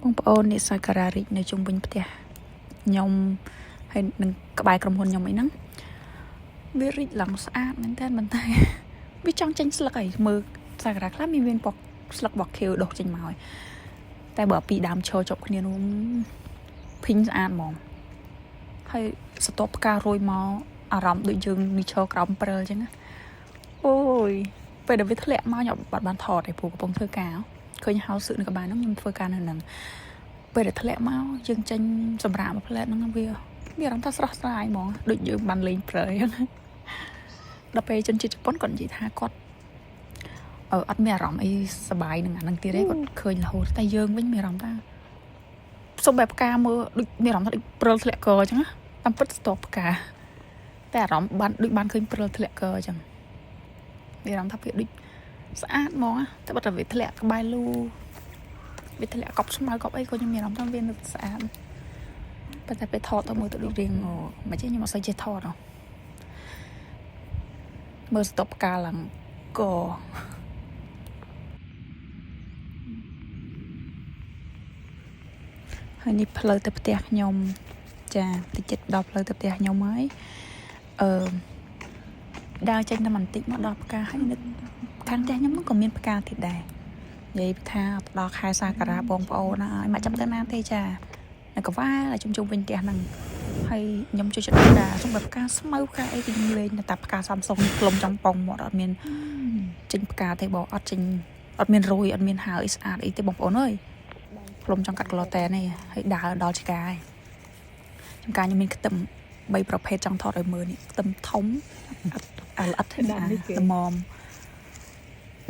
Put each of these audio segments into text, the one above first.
បងប្អូននេះសាការ៉ារីកនៅជុំវិញផ្ទះខ្ញុំហើយនឹងក្បែរក្រុមហ៊ុនខ្ញុំអីហ្នឹងវារីកឡើងស្អាតមែនតើប៉ុន្តែវាចង់ចេញស្លឹកអីមើលសាការ៉ាខ្លះមានមានពណ៌ស្លឹកបោះខៀវដុះចេញមកហើយតែបើពីដើមឈរជាប់គ្នានោះភីងស្អាតហ្មងហើយសតបផ្ការយមកអារម្មណ៍ដូចយើងនេះឈរក្រោមព្រិលអញ្ចឹងណាអូយពេលដែលវាធ្លាក់មកខ្ញុំអត់បានថតទេព្រោះកំពុងធ្វើការឃើញហៅសឹកនៅក្បែរហ្នឹងខ្ញុំធ្វើការនៅហ្នឹងពេលដែលធ្លាក់មកយើងចេញសម្រាប់មួយផ្លែតហ្នឹងវាមានអារម្មណ៍ថាស្រស់ស្រាយហ្មងដូចយើងបានលេងព្រិលអញ្ចឹងដល់ពេលជនជាតិជប៉ុនគាត់និយាយថាគាត់អឺអត់មានអារម្មណ៍អីសប្បាយនឹងអាហ្នឹងទៀតទេគាត់ឃើញរហូតតែយើងវិញមានអារម្មណ៍ថាសុំបែបផ្កាមើលដូចមានអារម្មណ៍ថាដូចព្រិលធ្លាក់កអញ្ចឹងណាតាមពិតស្ទប់ផ្កាតែអារម្មណ៍បានដូចបានឃើញព្រិលធ្លាក់កអញ្ចឹងមានអារម្មណ៍ថាវាដូចស្អាតហ្មងណាតែបើតែវាធ្លាក់ក្បែរលូវាធ្លាក់កប់ស្មៅកប់អីក៏ខ្ញុំមានអារម្មណ៍ថាវានៅស្អាតប៉ុន្តែពេលថតទៅមើលទៅដូចរៀងមិនចេះខ្ញុំអត់សូវចេះថតហ៎មើលស្ទប់ផ្កាឡើងក ហើយនេះផ្លូវទៅផ្ទះខ្ញុំចាតិចចិត្តដល់ផ្លូវទៅផ្ទះខ្ញុំហើយអឺដើរចេញតែបន្តិចមកដល់ផ្កាហើយនៅខាងផ្ទះខ្ញុំហ្នឹងក៏មានផ្កាទៀតដែរនិយាយថាដល់ខែសាការ៉ាបងប្អូនណាហើយមកចាំទៅណាទេចានៅកវ៉ាជុំជុំវិញផ្ទះហ្នឹងហើយខ្ញុំជួយចិត្តផ្កាសូម្បីផ្កាស្មៅផ្កាអីគឺខ្ញុំលេងតែផ្កា Samsung នេះផ្លុំចំប៉ុងមកអត់មានចេញផ្កាទេបងអត់ចេញអត់មានរយអត់មានហើអីស្អាតអីទេបងប្អូនអើយ ផ្លុំចង់កាត់ក្លតែនេះហើយដើរដល់ឆ្កាយចំការខ្ញុំមានខ្ទឹម3ប្រភេទចង់ថតឲ្យមើលនេះខ្ទឹមធំអត់អាល្អិតអាល្មម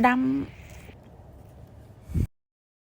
ដាំ